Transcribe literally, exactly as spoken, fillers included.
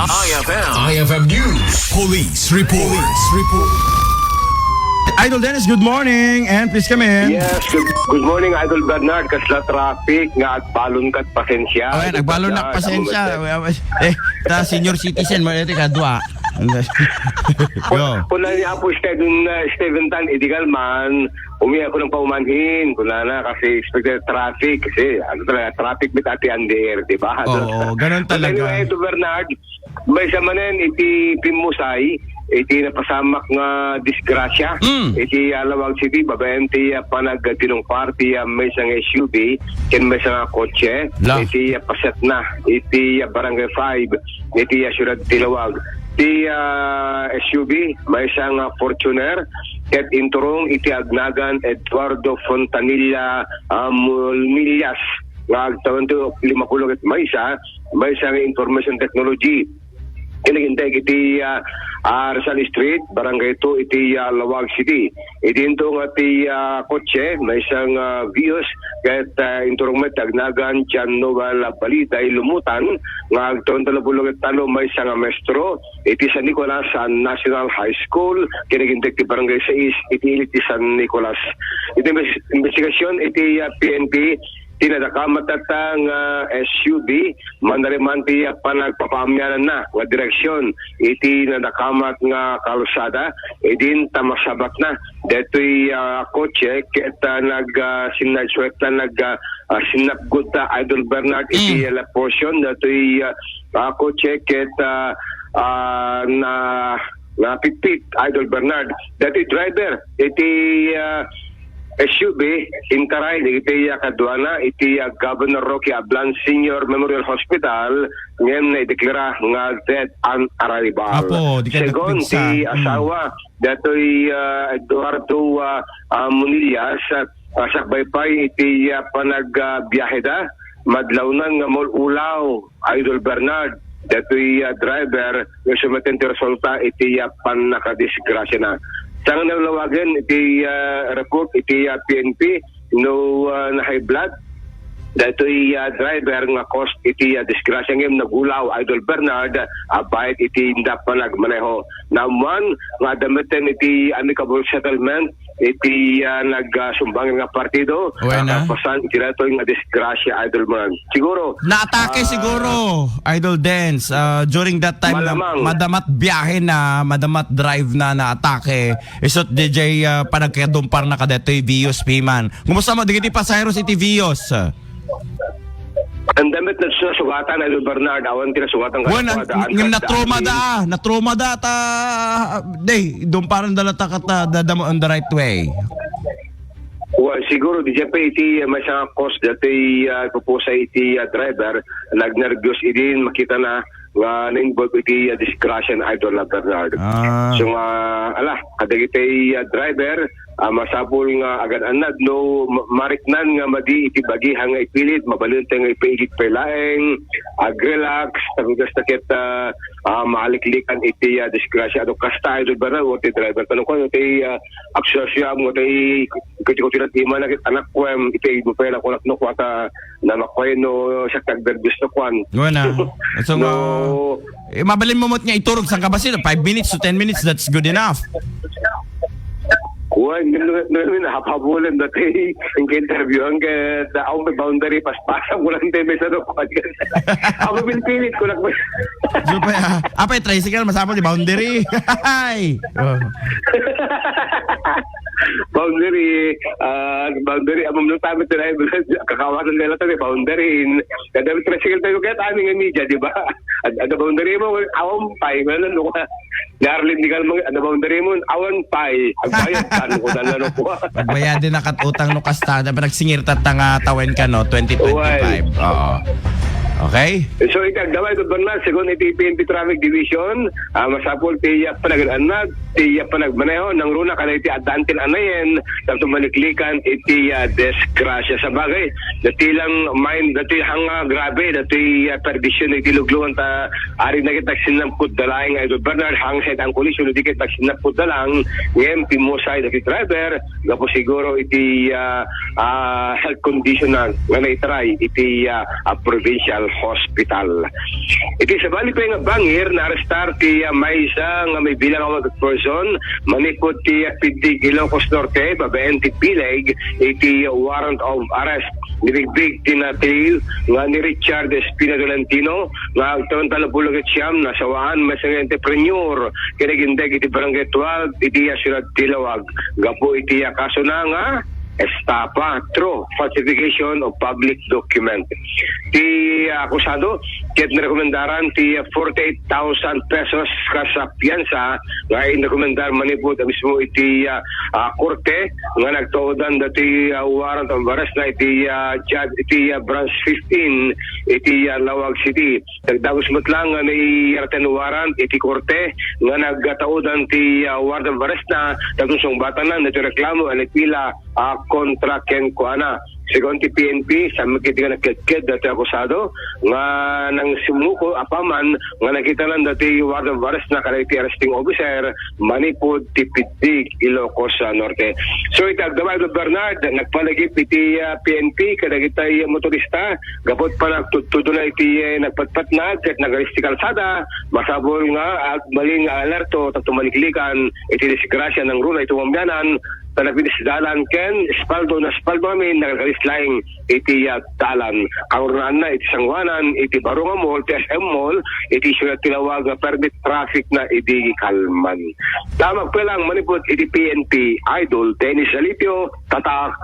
I F M. I F M News. Police report. Police report. Idol Dennis, good morning and please come in. Yes, good, good morning, Idol Bernard. Kasla traffic nga agbalon kat pasensya. Oh, yan, agbalon na pasensya. Eh, ta senior citizen mo, ito kadwa. Yo. Kuna ni Apo Steven, uh, Steven Tan, illegal man, umiyak ko ng paumanhin. Kuna na kasi expected traffic. Kasi ano talaga, traffic with ati under, di ba? Oo, ganun talaga. Anyway, Idol Bernard, maysa manen iti pimmusay, iti napasamak nga disgrasya. Mm. Iti, ah, Laoag City, babaen ti, ah, panagdinungpar ti, ah, maysa nga S U V ken maysa nga kotse. La. Iti, ah, paset na iti, ah, Barangay five iti, ah, siyudad ti Laoag. Ti, ah, S U V, maysa nga Fortuner, ket inturong iti agnagan Eduardo Fontanilla, ah, Mulmillas, nga agtawen ti lima pulo ket maysa, maysa nga information technology. Kinaginteg iti, ah, ah, Rizal Street, Barangay two iti, ah, Laoag City. Idinto nga ti, ah, kotse, maysa nga Vios, ket, ah, inturong met ti agnagan John Noel Baliday Lumutan, nga agtawen ti lima pulo ket talo, maysa nga maestro iti San Nicolas, ah, National High School. Kinaginteg ti Barangay six iti ili ti San Nicolas. Iti imbes-, investigasyon iti, ah, P N P, ti nadakamat dayta nga S U V, manariman ti, ah, panagpapaamiananna nga direksyon iti nadakamat nga kalsada, idin ta masabatna daytoy, ah, kotse ket, ah, nag, ah, sinnadsuetna, nag, ah, ah, sinnapgudta, Idol Bernard, iti, mm, ah, portion daytoy, ah, ah, kotse ket, ah, ah, na, napitpit, Idol Bernard. Daytoy driver iti, ah, S U V, intaray dagiti, ah, kaduana iti, ah, Governor Roque Ablan Senior Memorial Hospital, ngem naideklara nga dead on arrival. Apo, di ka Segun nakapigsa. Ti, mm, asawa daytoy, ah, Eduardo, ah, ah, Munillas, ah, sakbay pay iti, ah, panagbiaheda, madlawnan nga maul-ulaw, Idol Bernard, daytoy, ah, driver nga sumeten ti resulta iti, ah, pannakadisgrasiana. Saan nga nalawagen iti, ah, report iti, ah, P N P no, ah, na-high blood daytoy, ah, driver nga cause iti, ah, disgrasya ngem nagulaw, Idol Bernard, ah, bayat iti inda panagmaneho. Naammuan nga adda metten iti amicable settlement iti, ah, nag, ah, sumbangen nga partido, wen, ah, ah, kapasan iti daytoy nga disgrasya, Idol Bernard. Siguro, naatake, ah, siguro, Idol Dens, ah, during that time na malamang. Madamat biyahe na, madamat drive na, naatake. Isut D J, ah, panagkadumpar na kadaytoy Vios Piman. Kumusta mo, dagiti pasaheros iti Vios? Andamit na sa sugatan, Idol Bernard, awan ti nasugatan. Wen, ngem natrauma da, natrauma da ta, day, dumparan da la ta ket, ah, dadamo on the right way. Well, siguro, di siya pa iti, ah, maysa nga cause daytoy, ah, pupusa iti, ah, driver, nagnerbios idin, makita na, nga na-involve iti, ah, disgrasya ni Idol Bernard. Ah. So nga, ala, kadagiti, ah, driver, ah, masapul nga agan-annad no ma-, mariknan nga madi iti bagi nga ipilit, mabalin nga ipaigid pay laeng, ag-relax, tapno kasta ket, ah, ah, maaliklikan iti, ah, disgrasya. Ano kasta, Idol Bernard, o ti driver, kano kano ti, ah, aksuasya mo, ti kuti-kuti na ti mana ket anak ko, em, iti igid mo pay la kunak no kuata, na makuay no siak ti agderbios no kuan. Wen, ah. So, no, nga, eh, mabalin mo met nga iturog sangkabasi, five minutes to ten minutes, that's good enough. Kuan, ngamin, haphabulan dati, ang interview, ang, eh, da-, ang may boundary, paspasan ko lang tayo, may sarap ko. Ako, pinpilit ko lang. So, pa, ah, apay, tricycle, masama di boundary. Ay! Oh. Boundary, ah, boundary, amam no tayo, kakawasan nila tayo, boundary. Kada tricycle tayo, kaya tayo nga media, di ba? Ad-, ada boundary mo, awan pay, ano, ano ka? Darlene, di ka naman, ada boundary mo, awan pay, agbayad ka, ano ko, ano, ano ko. Pagbayadin na kat utang no kasta, na panagsingir tatta nga tawen ka, no, twenty twenty-five. Well. Oo. Okay? So, iti agdama, iti Bernal, segun iti P N P Traffic Division, ah, masapul ti, ah, panagannad, ti, ah, panagmaneho, nangruna kada iti addaan ti anayen, tapno maliklikan iti, ah, disgrasya. Sabagay, dati lang mind, dati hang, ah, grabe, dati, ah, perdition iti lugluan ta, ari na ket nagsinnapkod da laeng, Idol Bernard, hang side ang kolisyon, di ket nagsinnapkod da lang, ngem pimmusay dati driver, gapu siguro iti, ah, ah, health condition na, nga naitaray iti, ah, ah, provincial Hospital. Iti sabali pay nga bangir, naarestar ti, ah, maysa nga may bilang a wanted person manipud ti, ah, Piddig, Ilocos Norte, babaen ti bileg iti warrant of arrest. Nibigbig ti native nga ni Richard Espina Tolentino nga agtawen tallo pulu't siyam, nasawaan maysa nga entrepreneur ken nagindeg iti Barangay twelve iti, ah, siyudad ti Laoag gapu iti, ah, kasona nga estafa through falsification of public document. Ti akusado ket narekomendaran ti forty-eight thousand pesos kas a piyansa nga inrekomendar manipud a mismo iti, ah, ah, korte nga nagtaudan dati, ah, warrant of arrest na iti, ah, judge iti, ah, branch fifteen iti, ah, Laoag City. Nagdagus met lang nga naiyarten warrant iti korte nga nagtaudan ti, ah, warrant of arrest na tapno sungbatanan dati reklamo a naipila, ah, kontra kenkuana. Segun ti P N P, samek iti nga nagkedked dati akusado nga nangsimmuko apaman nga nakitanan dati warrant of arrest na kadagiti arresting officer manipud ti Piddig, Ilocos, ah, Norte. So, iti agdama, Idol Bernard, nagpalagip iti, ah, P N P kadagiti motorista gapu ti panagtudtudona iti, eh, nagpatpatnag ket nagalis ti kalsada. Masapul nga agbalin nga alerto tapno maliklikan iti disgrasya nangruna iti mabianan, ta napinis dalan ken espaldo na espaldo amin nagagalis laeng iti, ah, dalan. Kangrunaan na iti sanguanan iti baro nga mall, ti S M Mall, iti siyudad ti Laoag nga permi ti traffic na idi kalman. Damag pay lang manipud iti P N P, Idol Dennis Alipio, Tatak